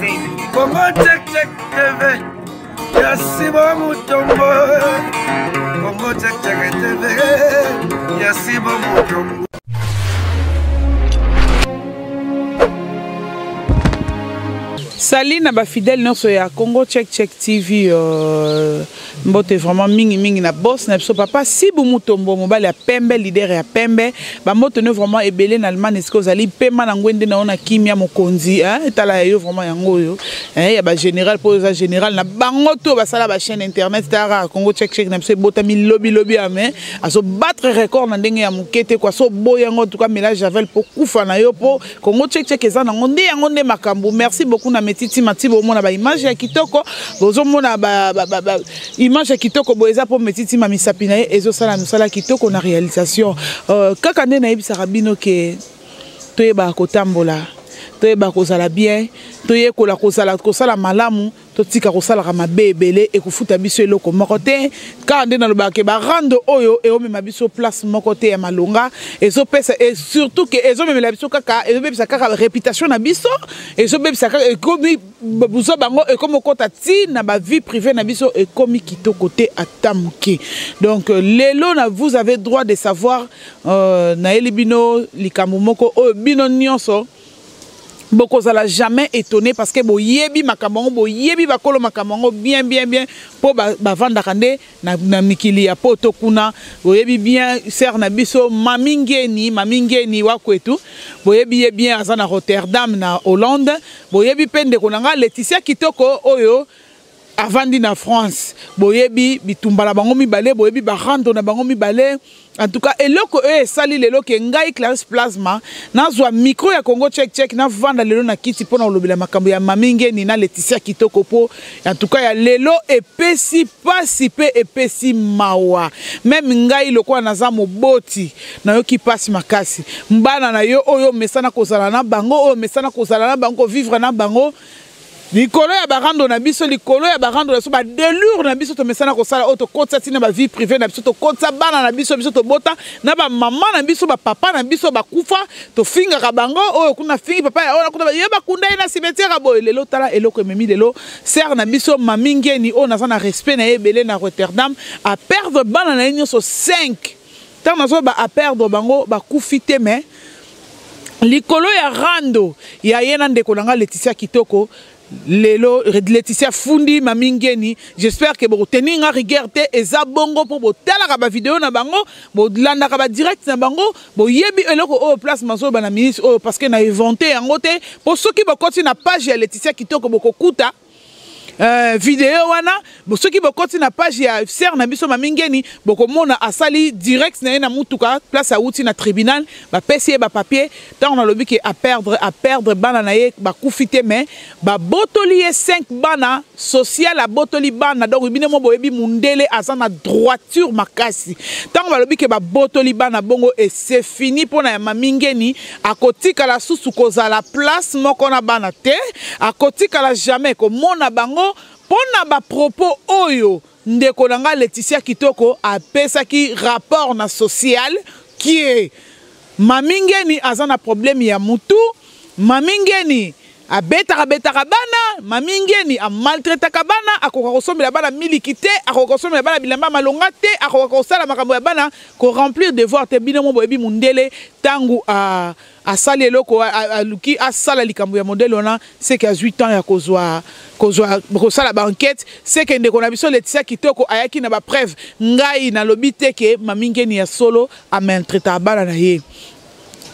Congo Check Check TV ya Sibo Mutombo. Congo Check Check TV ya Sibo Mutombo. Salut na ba fidèle nyonso ya Congo Check Check TV euh, mbote vraiment mingi mingi na boss na biso papa Sibu Mutombo mobali ya pembe leader ya pembe ba mbote no vraiment ebele na Allemagne esika ozali pema na ngwende na yo na kimia mokonzi hein tala ya yo vraiment yango oyo hein ya ba général po oza général na bango to basala ba chaîne internet tara Congo Check Check na biso ebotami lobi lobi ya mais azo battre record na ndenge ya moke te quoi so boya yango en tout cas mela javel po kufa na yo po Congo check check eza nango nde yango nde makambo. Merci beaucoup na Metiti Mati bomona ba image ya kitoko. Bozomona ba, ba, ba, ba image ya kitoko bo eza po Metiti ma misapi na ye ezosala mosala kitoko na réalisation. Euh, kaka nde nayebisaka bino ke toyebaka kotambola toyeba kozala bien toyekola kozala kosala malamu Totika kosalaka mabe ebele ekofuta biso eloko moko te. Kaka nde nalobaka ke ba rando oyo eomema biso place moko te ya malonga, ezopesa et surtout ke ezomemela biso kaka ezobebisa kaka reputation na biso, ezobebisa kaka ekomi buzoba yango ekomi okota ti na ba vie privée na biso ekomi kitoko te ata moke. Donc lelo na vous avez droit de savoir euh, nayeli bino likambo moko oyo bino nyonso bokozala jamais étonné parce que boyebi makambo yango boyebi bakolo makambo yango bien bien bien mpo bavandaka nde na, na mikili ya poto kuna boyebi bien sœur na biso mami ngeni mami ngeni wa kwetu boyebi ye bien aza na Rotterdam na Hollande boyebi mpe ndeko na nga Laetitia Kitoko oyo avandi na France boyebi bitumba na bango mibale boyebi barando na bango mibale en tout cas eloko oyo esali lelo ke ngai Clarisse Plasma nazwa micro ya Congo Check Check navanda lelo na kiti mpo na kolobela makambo ya Mami Ngeni na Laetitia Kitoko mpo en tout cas ya lelo epesi pasi mpe epesi mawa meme ngai lokola naza moboti nayoki pasi makasi bana na yo oyo omesana kozala na bango oyo omesana kozala na bango kovivre na bango likolo ya barando na biso likolo ya barando na biso badelure na biso tomesana kosala oyo tokotisa ntina bavie privé na biso tokotisa bana na biso biso tobota na bamama na biso bapapa na biso bakufa tofingaka bango oyo kuna fingi papa ya oyo kuna ye bakunda ye na cimetière boye lelo tala eloko ememi lelo sere na biso mami ngeni oyo naza na respect na ye ebele na rotterdam a perdre bana na ye nyonso 5 ntango nazoloba a perdre bango bakufi te mais likolo ya rando ya ye na ndeko na nga Laetitia Kitoko lelo Laetitia fundi mami ngeni j'espère que bokotenir nga rigueur te eza bongo mpo botalaka bavideo na bango bolandaka badirect na bango boyebi eloko oyo place mazoloba na ministre oyo parce que na invente yango te mpo soki bokoti na page ya Laetitia Kitoko bokokuta Euh, video wana soki bokoti na page ya sœur na biso mami ngeni bokomona asali direct na ye na mutuka place awuti na tribunal bapesi ye bapapier ntango nalobi ke aperdre aperdre bana na ye bakufi te mais babotoli ye 5 bana social abotoli bana donc bino mo boyebi mundele aza na droiture makasi ntango balobi ke babotoli bana bongo et c'est fini mpo na ya mami ngeni akotikala susu kozala place moko na bana te akotikala jamais komona bango mpo na bapropos oyo ndeko na nga Laetitia Kitoko apesaki rapport na social kie Mami Ngeni aza na problème ya mutu Mami Ngeni abetaka betaka bana Mami Ngeni amaltretaka bana akoka kosombela bana miliki te akoka kosombela bana bilamba malonga te akoka kosala makambo ya bana ko remplir devoir te bino mo boyebi mundele tangu a asali eloko aluki asala likambo ya modèle wana seke azwi temps ya kozwa kozwa kosala ba enquête seke ndeko na biso Laetitia Kitoko ayaki na ba preuve ngai nalobi te ke mami ngeni ya solo a maltraitaka bana na ye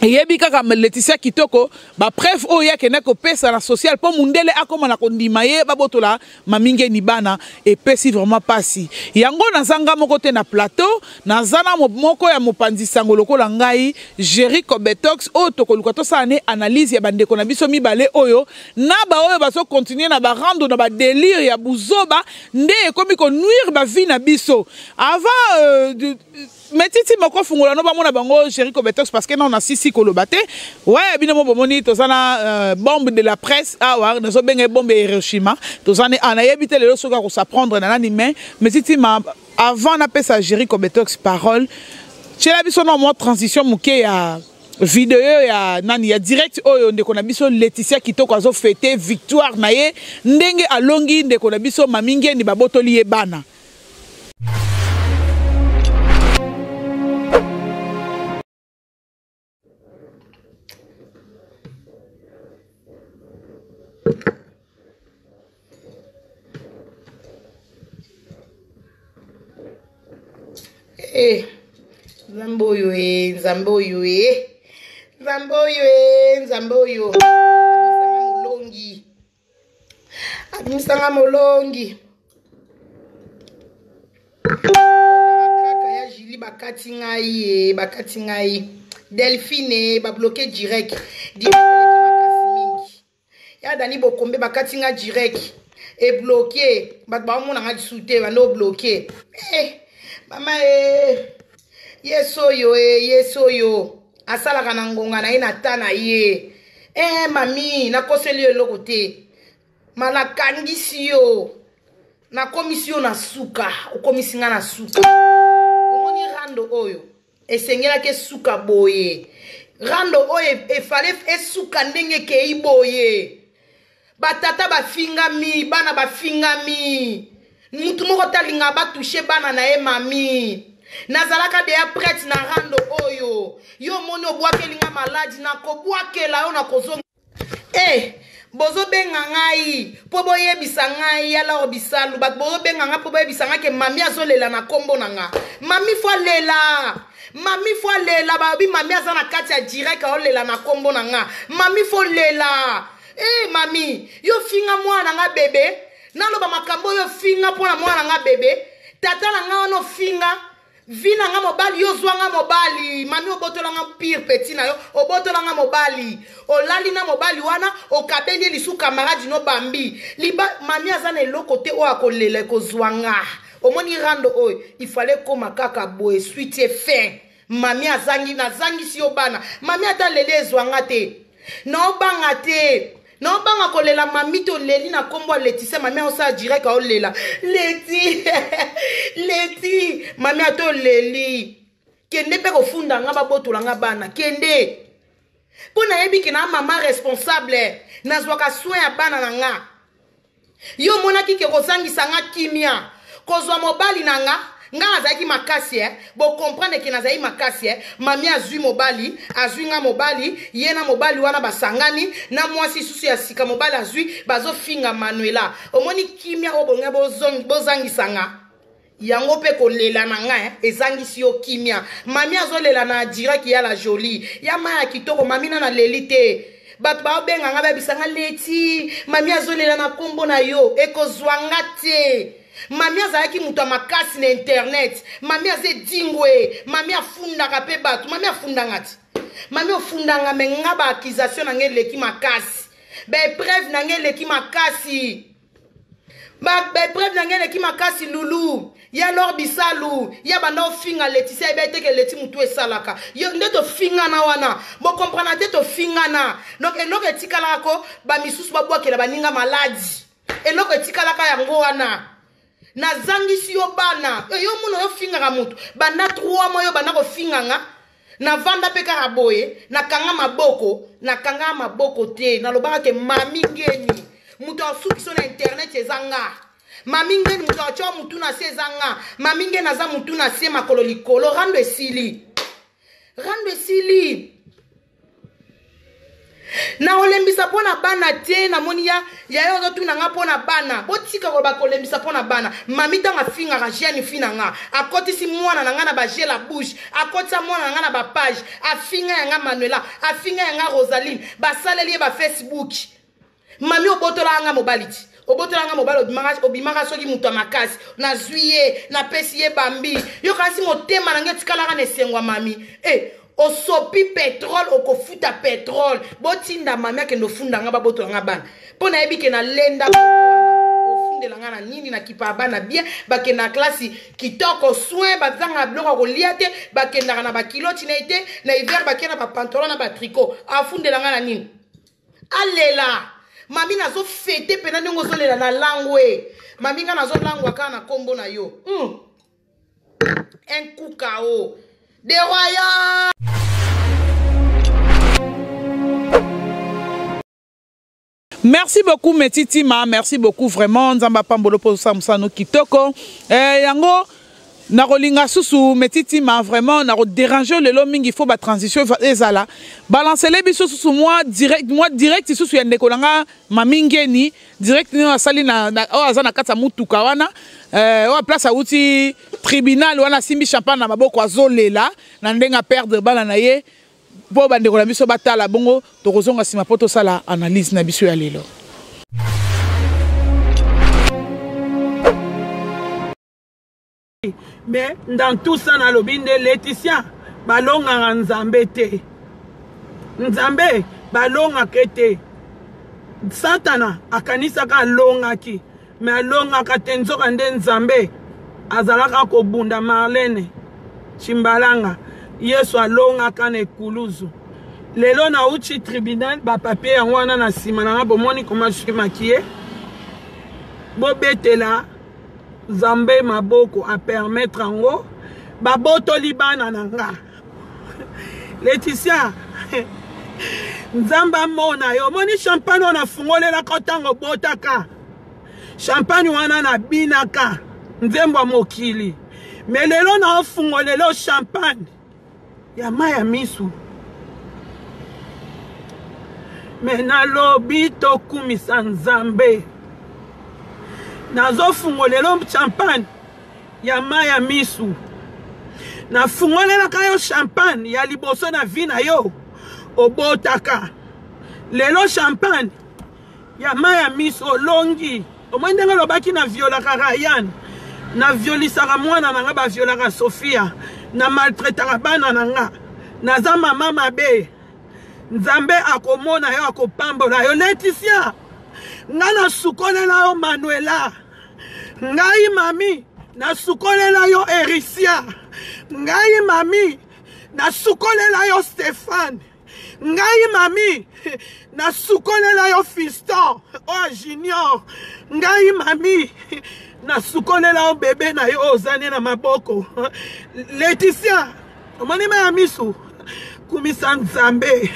eyebi kaka Laetitia Kitoko ba preuve oyo ye akendaki kopesa na social mpo mundele akoma na kondima ye babotola Mami Ngeni bana epesi vraiment pasi yango naza nga moko te na plateau naza na moko ya mopanzi sango lokola ngai Jerry Kobetox oyo tokoluka tosala ne analyse ya bandeko na biso mibale oyo na ba oyo bazo continuer na ba rando na ba délire ya buzoba nde ekomi ko nuire ba vie na biso avant euh, mais titi moko fungola no bamona bango Jerry Kobetox parce que non na sisi koloba te ouais bino mo bomoni toza na euh, bombe de la presse awa nazo benga bombe ya Hiroshima toza ne ana yebi te lelo soki ako s'apprendre na nani mais mais titi ma avant napesa Jerry Kobetox parole tiela biso na mwa transition moke ya video ya nani ya direct oyo ndeko na biso Laetitia Kitoko azo fêter victoire na ye ndenge alongi ndeko na biso Mami Ngeni babotoli ye bana. Eh, nzambe oyo e nzambe oyo e nzambe oyo e nzambe oyo abimisanga molongi abimisanga molongi kaka ya julie bakati ngai e bakati ngai delphine babloke direct direct eleki makasi mingi ya dani bokombe bakati nga direct ebloke bato baomona nga lisusu te bande obloke eh, mama e eh, yesu oyo e eh, yesu oyo asalaka na ngonga na ye na ta na ye eh, mami nakoseli yo eloko te malakangisi yo nakomisi yo na suka okomisi nga na suka omoni rando oyo esengelaki esuka boye rando oyo efale esuka ndenge ekei boye batata bafingami bana bafingami mutu moko te alingaka batushe bana na ye mami nazalaka deya prete na rando oyo yo omoni obwakeli nga maladi nakobwakela yo nakozonga Eh, bozobenga ngai mpo boyebisa ngai ya lor bisalu bato bozobenga ngai mpo boyebisa ngai ke mami azolela na nkombo na nga mami fo alela mami fo alela balobi mami aza na kati ya direct aolela na nkombo na nga mami fo lela e eh, mami yo finga mwana na nga bebe naloba makambo oyo finga mpo na mwana na nga bebe tata na nga wana ofinga vie na nga mobali yo ozwa nga mobali mami obotola nga pire petit na yo obotola nga mobali olali na mobali wana okabeli ye lisu camarade no bambi liba mami aza na eloko te oyo akolela ekozwa nga omoni rando oyo ifale ekoma kaka boye suite ye fin mami azangi nazangisi yo bana mami ata leli ezwa nga te naobanga te naobanga kolela mami te oleli na nkombo ya leticia mami aosala direct aolela leti leti mami ata oleli kende mpe kofunda nga babotola nga bana kende mpo nayebi ke na mama responsable nazwaka soin ya bana na nga Yo omonaki ke kozangisa nga kimia kozwa mobali na nga nga nazalaki makasi eh bo comprendre ke nazali makasi eh mami azwi mobali azwi nga mobali ye na mobali wana basangani na mwasi susu ya sika mobali azwi bazofinga manuela omoni kimia oyo bonge bozangisa nga yango mpe kolela na nga eh, ezangisi yo kimia mami azolela na direct ya la jolie ya mai ya kitoko mami na naleli te bato baobenga nga bayebisa nga leti mami azolela na nkombo na yo ekozwa nga te mami azalaki moto ya makasi na internet mami aza edingwe mami afundaka mpe bato mami afundanga te mami ofundanga me nga baaccusation na nga eleki makasi baepreuve na nga eleki makasi baepreuve na ngai eleki makasi lulu ya lor bisalu ya banda ofinga leticia yebi ete ke leti motu esalaka yo nde tofingana wana bokomprana te tofingana donc eloko etikalaka ko bamisusu babwakela baninga maladi eloko etikalaka yango wana nazangisi yo bana eh, yo mona yo fingaka motu banda 3 mois yo banda kofinga nga navanda mpe kaka boye nakanga maboko nakanga maboko te nalobaka ke mami ngeni moto asukiso na internet eza nga mami ngeni moto atya motu na se eza nga mami ngeni aza motu na se makolo likolo rando esili rando esili nakolembisa mpo na bana te namoni ya yaya ozotuna nga mpo na bana botika koloba kolembisa mpo na bana mami ntango afingaka jeune fi na nga akotisi mwana na nga na baje la bouche akotisa mwana na nga na bapage afinga ya nga manuela afinga ya nga rosaline basaleli ye bafacebook mami obotolaka nga mobali ti obotolaka nga mobali obimaka, obimaka soki moto ya makasi nazwi ye napesi ye bambi yo kasi motema na ngai etikalaka na esengo ya mami e eh, osopi petrole okofuta petrole botinda mami akende ofunda nga babotola nga bana mpo nayebi ke nalenda ofundela nga na nini na kipa ya bana bien bakenda na klasi kitoko soin bazanga biloko ya kolia te bakendaka na bakiloti na ye te na hiver bakenda na bapantalon na batricot afundela nga na nini alela mami nazo fete mpena ndenge ozolela na langwe mami nga nazolangwa kaka na nkombo na yo mm. un coup kao de royal. Merci beaucoup Meti Tima, merci beaucoup vraiment Nzamba Pambolo po sa musano kitoko. Eh yango nakolinga susu Meti Tima vraiment nako déranger lelo mingi faut ba transition ezala. Balancer les biso susu moi direct moi direct susu ya ndeko nanga mami ngeni direct ni asali na oyo aza na kati ya mutuka wana eh oyo place auti tribunal wana simbi champagne na maboko azolela na ndenge a perdre bana na ye mpo bandeko na biso batala bongo tokozonga nsima mpo tosala analyse na biso ya lelo. Mais dans tout ça nalobi nde Laetitia balongaka nzambe te nzambe balongaka te satana akanisaka alongaki me alongaka te nzoka nde nzambe azalaka kobunda marlene chimbalanga yesu alongaka na ekuluzu lelo nauti tribunal bapapie yango wana na nsima na nga bomoni koma suis maquille bobetela nzambe maboko apermettre yango babotoli bana na nga Laetitia nzambe amona yo omoni champagne oyo nafungolelaka ntango obotaka champagne wana nabinaka nzembo ya mokili me lelo naofungolela champagne ya mai ya misu me nalobi tokumisa nzambe nazofungolela champagne ya mai ya misu nafungolelaka yo champagne ya liboso na vie na yo obotaka lelo champagne ya mai ya misu olongi omoni ndenge olobaki na violaka Ryan na violisaka mwana na nga baviolaka Sofia na maltraitaka bana na nga naza mama mabe nzambe akomona yo akopambola yo Leticia nga nasukolela yo Manuela ngai mami nasukolela yo Erisia ngai mami nasukolela yo Stephane ngai mami nasukolela yo fiston oyo junior ngai mami nasukolela yo bebe na yo ozani na maboko Leticia omoni ma ya misu kumisa nzambe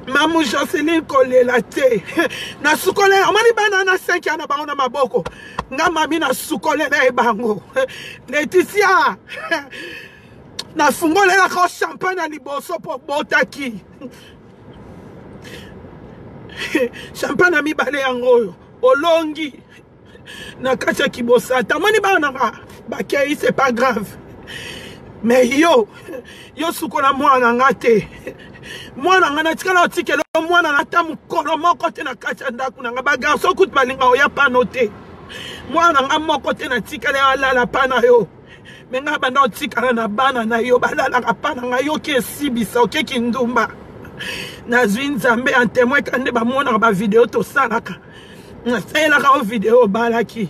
mamu joseline kolela te nasukolela omoni bana na 5 ya na bango na maboko nga mami nasukolela ye bango Leticia nafungolelaka champagne ya liboso mpo obotaki champagne ya mibale yango oyo olongi na kati ya kibosata omoni bana nanga bakei c'est pas grave mais yo yo sukola mwana na nga te mwana nga natikala otikela mwana na ata mokolo moko te na kati ya ndako na nga bagarso kutu balinga oya pano te mwana na nga moko te natikala alala pa na yo me ngai banda otikala na bana na yo balalaka pa na ngai yoki esibisa oke kindumba nazwi nzambe en témoin ka nde bamonaka bavideo tosalaka nasalelaka yo video obalaki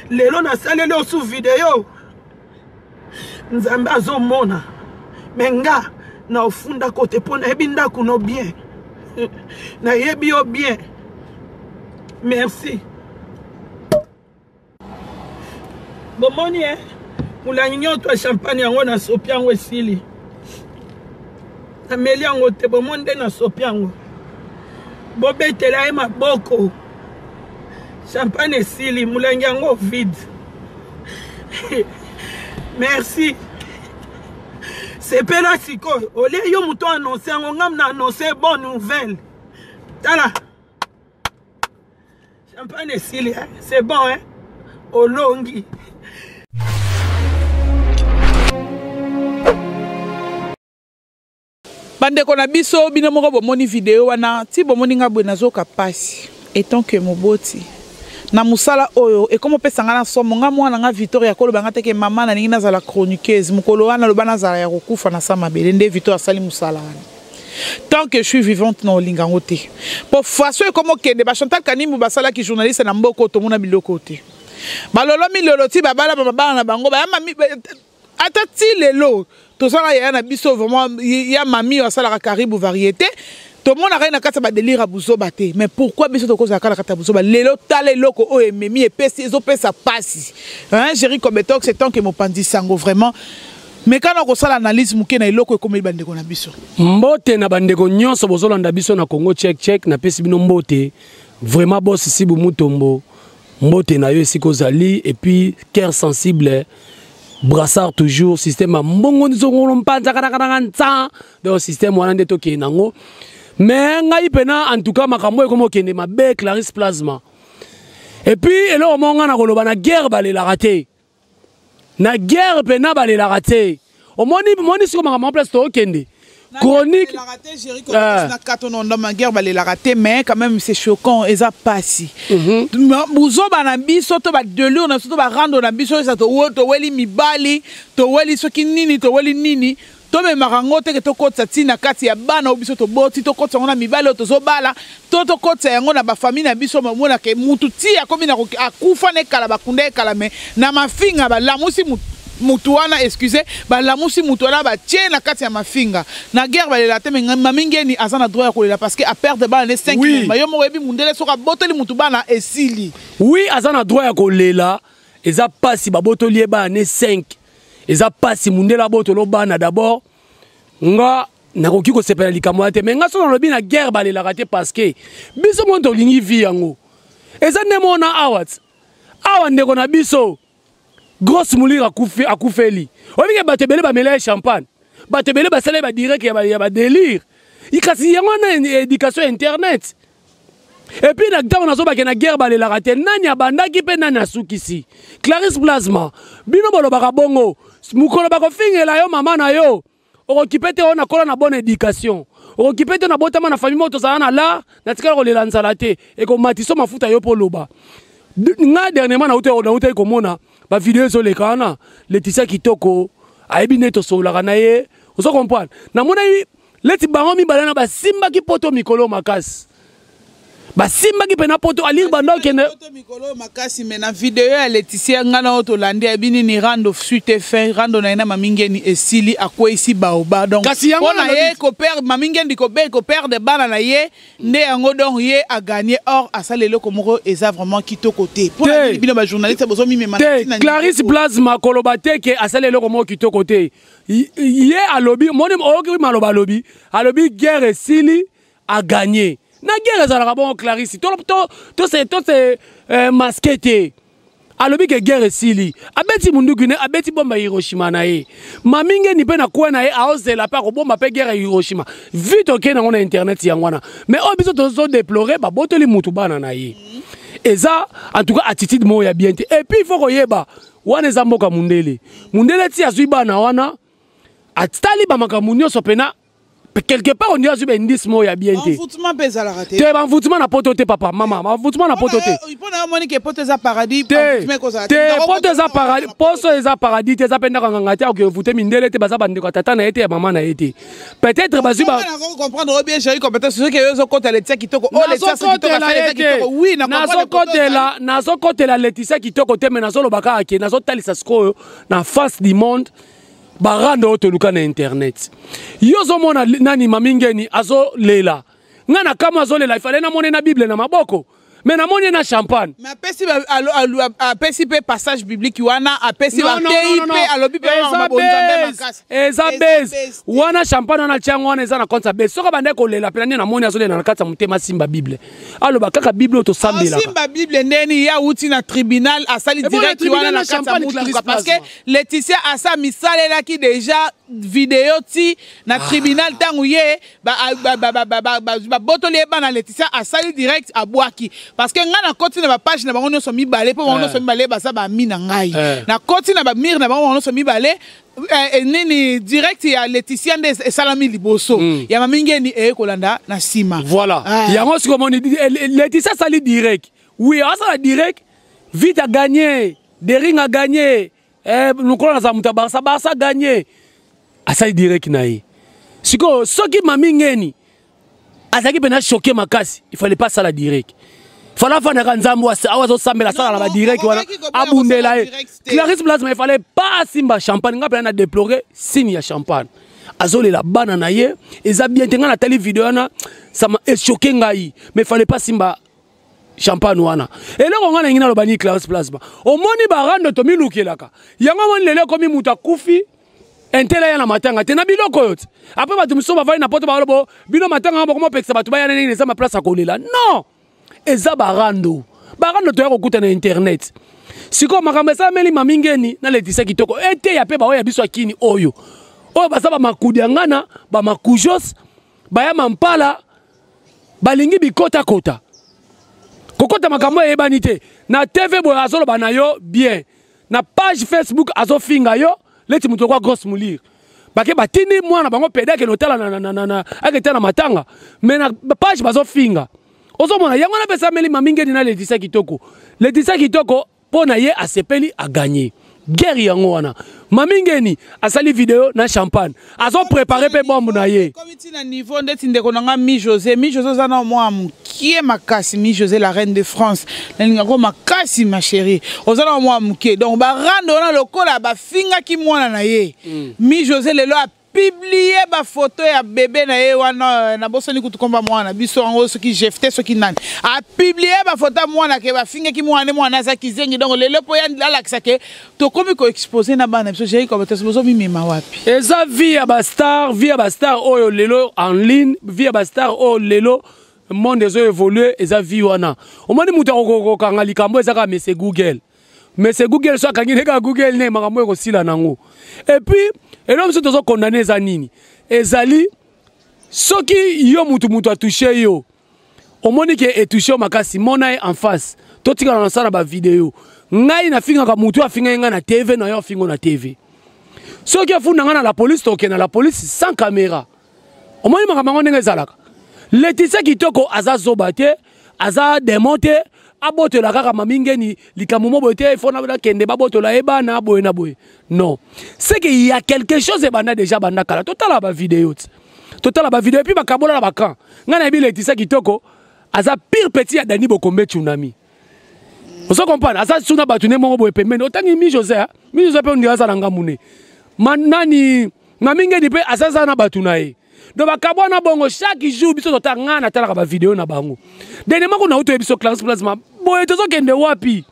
lelo nasaleli yo su video nzambe azomona me nga na ofunda kote mpo nayebi ndako no bien nayebi yo bien merci bomoni e molangi nyonso ya champagne yango nasopi yango esili nameli yango te bomoni nde nasopi yango bobetela ye maboko champagne esili molangi yango vide merci sepela sikoyo olie yo moto annonce yango ngam na annonce bonne nouvelle tala Champagne esili, hein? C'est bon, hein? Olongi. Bandeko na biso bino moko bomoni video wana ti bomoni nga boye nazoka pasi etant que moboti na mosala oyo ekoma opesa nga na somo nga mwana nga Victoria akoloba nga teke mama nalingi nazala chroniqueuse mokolo wana aloba nazala ya kokufa na sa mabele nde Victoria asali mosala wana tant que je suis vivante na olinga yango te po façon ekoma okende ba Chantal Kanimbu basalaki journaliste na mboka oyo tomona biloko te balolo milolo ti babala bana na bango baya mami ata ti lelo tozala yaya na biso vraiment ya mami oyo asalaka karibu variété tomonaka ye na kati ya badelire ya buzoba te mais pourquoi biso tokozala kaka na kati ya buzoba lelo tala eloko oyo ememi epesi ezopesa pasi hein, Jerry Kobetox tant que mopanzi sango vraiment. Mekana kosala analyse moke na eloko ekomeli bandeko na biso. Mbote na bandeko nyonso bozolanda biso na Congo Check Check, napesi bino mbote. Vraiment boss Sibu Mutombo, mbote na yo esika ozali, et puis cœur sensible, brassard toujours, système ya mbongo nzongolo mpanza kanakana ntsa, donc système wana nde tokende nango. Mais ngai pena en tout cas makambo ekomi okende mabe Clarisse Plasma. Et puis eloko moko ngai nakoloba na guerre balelaka te. Na guerre pena balelaka te. Omoni moni siko makambo place tokende. Chronique na kato na ndama guerre balelaka te, mais quand même c'est choquant, eza pasi. Buzoba na biso to ba delure na biso to ba rando na biso eza to weli mibali, to weli soki nini, to weli nini. Tomemaka yango te ke tokotisa ntina kati ya bana oyo biso toboti, tokotisa yango na mibali oyo tozobala, to tokotisa yango na bafamille na biso. Omonaka mutu ti akomi na akufa na ekala, bakunda ekala, mais na mafinga balamusi mutu wana, excuse, balamusi mutu wana batie na kati ya mafinga. Na guerre balela te, mais Mami Ngeni aza na droit ya kolela parce que aperdre bana ne 5. Oui. Yo moko oyebi mundele soki aboteli mutu bana esili. Oui, aza na droit ya kolela, eza pasi babotoli ye bana ne 5. Eza pasi mundele abotolo bana d'abord. Nga nakoki kosepela likambo wana te, mais nga soki nalobi na guerre balelaka te parce que biso moko tolingi vie yango. Eza nde mona awa ti. Awa ndeko na biso grosse moulure akufi, akufeli. Oyebi ke bato ebele bamela ye champagne, bato ebele basala ye ba direct ya ba délire. Kasi yango wana éducation ya internet. Et puis na ntango nazobake na guerre balelaka te, nani abandaki mpe nani asukisi. Clarisse Plasma, bino bolobaka bongo, mokolo bakofingela yo mama na yo, okokipe te oyo nakola na bonne éducation, okokipe te nabotama na famille moko tozala na lar, natikala kolela nzala te, ekomatisa mafuta yo mpo oloba. Nga dernièrement nautaki komona ba vidéo ezoleka wana, Laetitia Kitoko ayebi nde tosololaka na ye, ozo comprendre. Namonaki leti bango mibale na basimbaki poto mikolo makasi. Basimbaki mpe na poto alire banda okende. Poto mikolo makasi, mais na vidéo ya Laetitia nga na oyo tolandi ayebi nini, rando suite fin, rando na ye na Mami Ngeni esili, akweyisi baoba. Donc, Kasi yango mpo na nalobi ye Mami Ngendi koperdre bana na ye, nde yango donc ye a gagné. Or asala eloko moko eza vraiment kitoko te. Mpo na Te. nini bino ba journaliste bozomimema na Te, ntina Clarisse nini? Plasma koloba te ke asala eloko moko kitoko te. Ye alobi, moni oyoki maloba alobi, alobi guerre esili, a gagné. Na guerre ezalaka bongo Clarisse, to se masqué te. Alobi ke guerre esili, abeti munduki ne, abeti bomba Hiroshima na ye. Mami Ngeni mpe na kwe na ye, aozela mpe akobomba mpe guerre ya Hiroshima. Vite okei nango na internet yango wana. Mais oyo biso tozo déplorer, babotoli mutu bana na ye. Eza en tout cas attitude moko ya bien te. Et puis il faut koyeba, wana eza mboka mundele. Mundele ti azwi bana wana, atali ba makambo nyonso pena, quelque part on dirait azwi ba indice moko ya bien te. Envoûtement mpe ezalaka te. Te, ba envoûtement na poto te, papa, mama, ba envoûtement na poto te. Mpo na yo omoni ke poto eza paradis, Te, envoûtement ekozala te, te. Ndako poto eza poto paradis, poso eza paradis te, eza mpe ndako ya nganga te, akoki envoûter mindele te, baza bandeko ya tata na ye te, ya mama na ye te. Peut-être bazwi ba Nga nakoki comprendre oyo bien, chéri, compétence, soki oyo ozokota Laetitia Kitoko, oyo Laetitia Kitoko Nazokotela asali ye Laetitia te. Kitoko. Oui, na comprendre poto ozali. Nazokotela Laetitia Kitoko te, mais nazoloba kaka ke nazotalisa sikoyo na face du monde barando oyo toluka na internet. Yo ozomona nani Mami Ngeni azolela. Nga na kamwa azolela, il fallait namone na Bible na maboko. Mais namoni na champagne. Mais apesi ba, alo, alo, apesi pe passage biblique wana, apesi Non, ba non, TIP, non, non, non. alobi pe Eza wana bonzambe base. makasi. Eza Eza base. base te. Wana champagne wana tiango wana eza na compte ya base. Soki abandaki kolela pe nani namoni azolela na kati ya motema simba Bible. Aloba kaka Bible oyo tosambelaka. Simba Bible ndeni ya uti na tribunal asali Eh bon, na direct tribunal wana na na kati ya champagne, mutuka, Clarisse parce que Plasma. Laetitia asa misalelaki déjà vidéo ti na tribunal ntango ye ba botoli ye bana Laetitia asali direct abwaki. Parce que nga na koti na ba page na bango nyonso mibale, po bango nyonso mibale baza ba ami na ngai. Na koti na ba mire na bango nyonso mibale, nini direct ya Laetitia nde esalami liboso. Ya Mami Ngeni eye kolanda na nsima. Voilà. Yango sikoyo omoni, Laetitia asali direct. Oui, asala direct, vite a gagné, Dering a gagné. Lokola naza moto ya Barça, Barça a gagné. Asali direct na ye. Sikoyo soki Mami Ngeni azalaki mpe na choqué makasi, il fallait pas asala direct. Fallait afandaka nzambe awa azosambela, asala na ba direct wana, Okokaki koboya abundela kosala ye. direct te. Clarisse Plasma, il fallait pas asimba champagne. Nga mpe na déplorer signe ya champagne. Azolela bana na ye, eza bien te. Nga natali vidéo wana, ça m'a choqué ngai, mais il fallait pas simba champagne wana. Eloko nga nalingi naloba ni Clarisse Plasma, omoni barando tomilukelaka yango, omoni lelo ekomi moto akufi. Intele aya na matanga te na biloko oyo te. Après bato mosusu bavandi na poto balobo bino matanga yango bokomopekisa bato baya ndenge eza ma place ya kolela. Non! Eza barando. Barando toya kokuta na internet. Sikoyo makambo esalameli Mami Ngeni na Laetitia Kitoko eteya mpe baoyo ya biso ya kini oyo. Oyo baza ba makudi ya ngana, ba makujos, baya mampala, balingi bikotakota. Kokota makambo eyebani te. Na TV boye azoloba na yo bien. Na page Facebook azofinga yo leti moto kwa grosse moulire. Bake batindi mwana bango pede akende otala na, na, na, na, akende na matanga. Mais na page bazofinga. Ozomona yango wana pesa meli Mami Ngeni na Laetitia Kitoko. Laetitia Kitoko mpo na ye asepeli a gagner. Guerre yango wana. Mami Ngeni asali video na champagne. Azo préparer pe bombe na ye. Komi ti na niveau ndeti ndeko na nga Mi José, Mi José oza na mwa mokie makasi, Mi José la reine de France. Nalinga ko makasi ma chérie. Oza na mwa mokie. Donc ba rando wana lokola ba fingaki mwana na ye. Mi José lelo a publier ba photo ya bébé na ye wana euh, na bosani kutu komba mwana biso yango soki jefte soki nani a publier ba photo ya mwana ke bafingaki mwana ne mwana aza kizengi donc lelo mpo ya alakisa ke tokomi ko exposer na bana biso Jerry Kobetes bozomimema wapi eza vie ya ba star vie ya ba star oyo lelo en ligne vie ya ba star oyo lelo monde ezo évoluer eza vie wana omoni moto akokokanga likambo eza kaka mese Google mais c'est Google so akangi nde kaka Google ne makambo ekosila nango et puis eloko biso tozo condamner eza nini ezali soki yo mutu mutu atouche yo omoni ke etouche yo makasi mona ye en face totikala na sala ba video ngai nafingaka mutu afingaki ngai na TV na yo afingo na TV soki afunda ngai na la police tokende na la police sans caméra omoni makambo yango ndenge ezalaka Laetitia Kitoko aza zoba te aza demon te abotola kaka Mami Ngeni likambo mo boye te il faut nakende babotola ye bana boye na boye non c'est que il y a quelque chose ebanda déjà banda kala totala ba video ti totala ba video et puis bakabola na bakan ngai nayebi Laetitia Kitoko aza pire petit ya Dani Bokombe Tsunami ozo comprendre aza suna bato nde moko boye pembeni otangi mi José mi José mpe ondira aza na ngambu ne nani Mami Ngeni mpe aza na bato na ye donc bakabwana bongo chaque jour biso tota ngai natalaka bavideo na bango dernièrement kuna utoye biso Clarisse Plasma boye tozokende wapi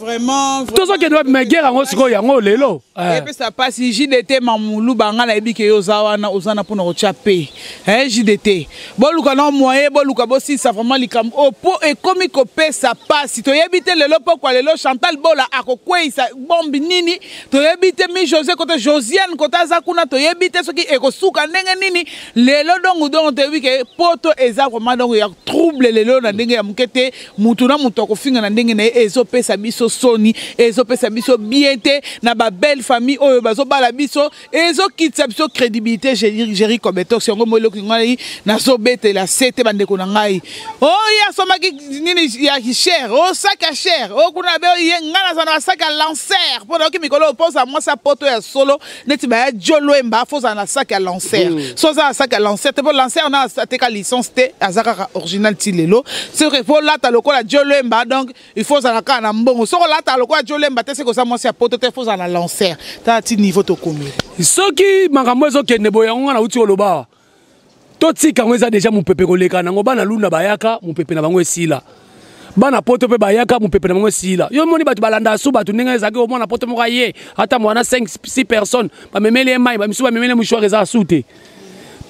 vraiment tozokende wapi mais guerre yango sikoyo yango lelo eh. epesa mpasi jdt mamulu banga nayebi ke yo oza wana oza na mpona kotya pe eh, jdt boluka na moyen boluka bosilisa vraiment likambo oyo mpo ekomi kopesa mpasi toyebi te lelo pokwa lelo chantal bola akokweyisa bombe nini toyebi te mi josé kote josiane kote aza kuna toyebi te soki ekosuka ndenge nini lelo dongo dongo toyebi ke poto eza vraiment dongo ya trouble lelo na ndenge ya moke te mutu na mutu akofinga na ndenge na ye ezopesa biso soni ezopesa biso bien te na babelle famille oyo bazobala biso ezokitisa biso crédibilité Jerry Kobetox yango moi eloko ngai nazobetela se te bandeko na ngai oyo oh, asombaki nini ya cher o oh, sac ya cher o oh, kuna be ye ngai naza na sac ya lancer mpo nayoki mikolo opoza mwasi ya poto ya solo neti baya jolwemba fo ozala na sac ya lancer hmm. so oza na sac ya lancer te mpo lancer na ateka licence te aza kaka original ti lelo soki fo olata lokola jolwemba donc il faut ozala kaka na mbongo soki olata lokola jolemba te seke oza mwasi ya poto te faut ozala na lancer tala ti niveau tokomi soki makambo ezokende boye yango nga nauti koloba awa totika yango eza deja mopepe koleka nango bana lunda bayaka mopepe na bango esila bana poto mpe bayaka mopepe na bango esila yo moni bato balandaka su bato ndenge ezalaki omwana poto moko aye ata mwana 5 6 personnes bamemeli ye mai bamisusu bamemeli ye mouchoir eza su te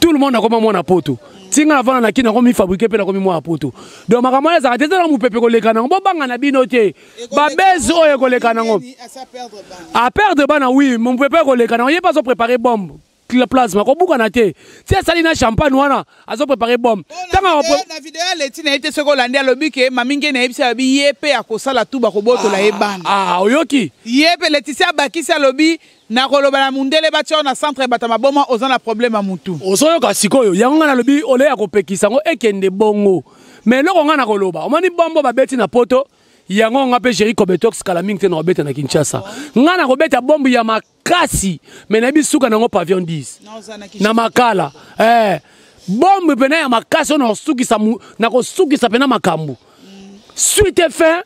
tout le monde akoma mwana poto ti nga navanda na kini nakomi fabrike mpe nakomi mwana poto donc makambo wana ezalaka te eza na mopepe koleka nango bobanga na bino te babese oyo ekoleka nango aperdre bana wi mopepe ekoleka nango ye mpe azoprépare bombe plasma kobukana te ti asali na champagne wana azoprépare bombe ntango na video ya leti na ye te soki olandi alobi ke mami nge nayebisi alobi ye mpe akosala tu bakobotola ye bana ah, oyoki ye mpe letisi abakisi alobi Nakoloba na mundele batia yo na centre ya bato ya maboma oza na problème ya mutu. Ozoyoka sikoyo yango ngai nalobi ole ya kopekisa yango ekende bongo mais eloko ngai nakoloba omoni bombo babeti na poto yango nga mpe Jerry Kobetox kala mingi te nakobeta na Kinshasa ngai nakobeta bombe ya makasi mais nayebi suka nango pavillon 10 na makala eh, bombe mpena ya makasi oyo nakosukisa nakosukisa mpena makambo suite fin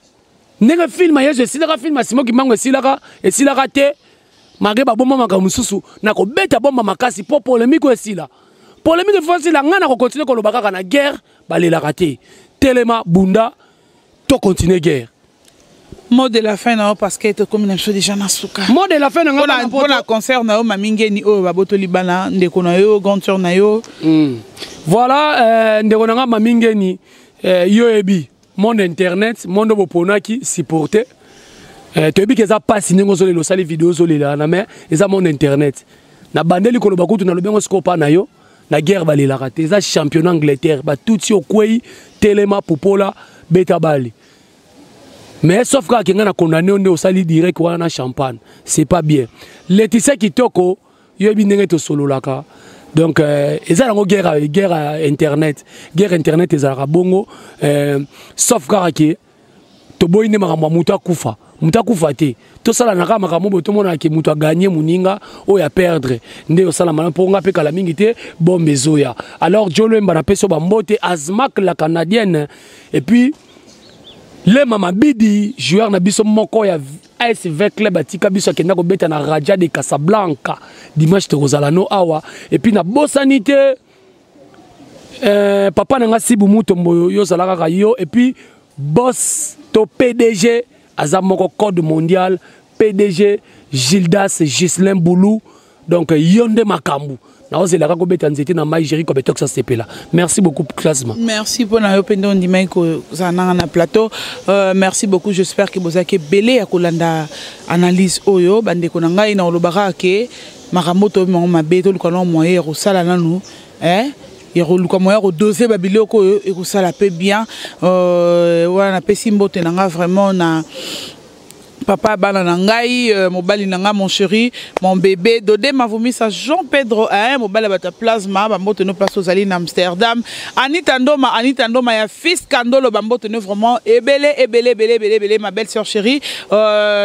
ndenge film ya yesu esilaka film ya simo kimbangu esilaka esilaka te malgre babomba makambo mosusu nakobeta bomba makasi mpo polemike oyo esila polemike fo esila ngai nakokontinue koloba kaka na guerre balelaka te telema bunda to continue guerre. Mot de la fin na yo, parce que tokomi na biso déjà na suka. Mot de la fin na nga mpona concert na yo, Mami Ngeni, oyo babotoli bana ndeko na yo, grande sœur na yo. Voilà, ndeko na nga Mami Ngeni, yo yebi monde internet, monde boponaki supporter, toyebi ke eza mpasi ndenge ozolela, osali video, ozolela na, mais eza monde internet. Na bandeli koloba kutu, nalobi yango sikoyo mpa na yo. Na guerre balelaka te. Eza championnat Angleterre, batuti, okwei, telema, pupola, beta bale. Mais sauf kaka kenga na condamné yo nde osali direct wana na champagne, c'est pas bien. Laetitia Kitoko, yoyebi ndenge tosololaka. Donc eza yango guerre, guerre internet, guerre internet ezalaka bongo, sauf kaka ke toboyi nde makambo ya moto akufa. Moto akufa te, tosala na kaka makambo boye, tomonaka ke moto aganye, moninga oyo aperdre nde osalama. Mpo nga mpe kala mingi te, bombe ezoya. Alors Joloemba, napesi yo bambote, Azmak la Canadienne, et puis Lema Mabidi, joueur na biso moko ya SV Club, atika biso, akenda kobeta na Raja de Casablanca. Dimanche tokozala no awa. Et puis nabosani te papa na nga Sibu Mutombo, yo ozala kaka yo. Et puis boss to PDG aza moko code mondial, PDG Gildas Gislin Boulou. Donc yo nde makambo naozelaka kobeta nzete na mai Jericho betox sepela. Merci beaucoup, Plasma. Merci mpona yo mpe nde ondimaki kozala nanga na plateau. Merci beaucoup. J'espère ke bozalaki ebele ya kolanda analyse oyo. Bandeko na ngai, na kolobaka ke makambo toyebi mabe, toluka na moyen ya kosala nanu, eh? Ya koluka moyen ya kodose babiloko oyo ekosala mpe bien. Wana napesi mbote na nga vraiment na papa bana na ngai, mobali na ngai, mon chéri, mon bébé Dode Mavumisa Jean Pedro, hein, mobali ya bato ya Plasma, bambote no place ozali na Amsterdam. Anita Ndoma, Anita Ndoma ya fils Kandolo, bambote no vraiment ebele, ebele, ebele, ebele, ebele, ma belle sœur chérie.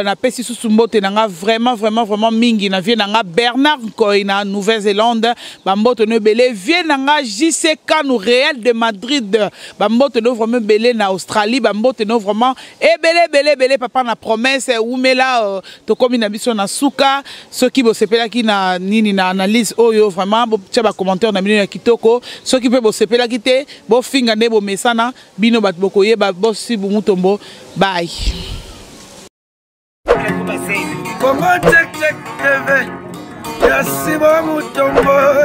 Napesi susu mbote na nga vraiment, vraiment, vraiment mingi na vieux na nga Bernard Nkoy na Nouvelle-Zélande, bambote no ebele. Vieux na nga JC Kanu Real de Madrid, bambote no vraiment ebele na Australie, bambote no vraiment ebele, ebele, ebele. Papa na promesse umela. Tokomi na biso na suka. Soki bosepelaki na nini, na analyse oyo, vraiment botia bacommentaire na bino ya kitoko. Soki mpe bosepelaki te, bofinga nde bomesana bino bato bokoyeba. Bosibu Mutombo, bye. Congo Check Check TV ya Sibo Mutombo.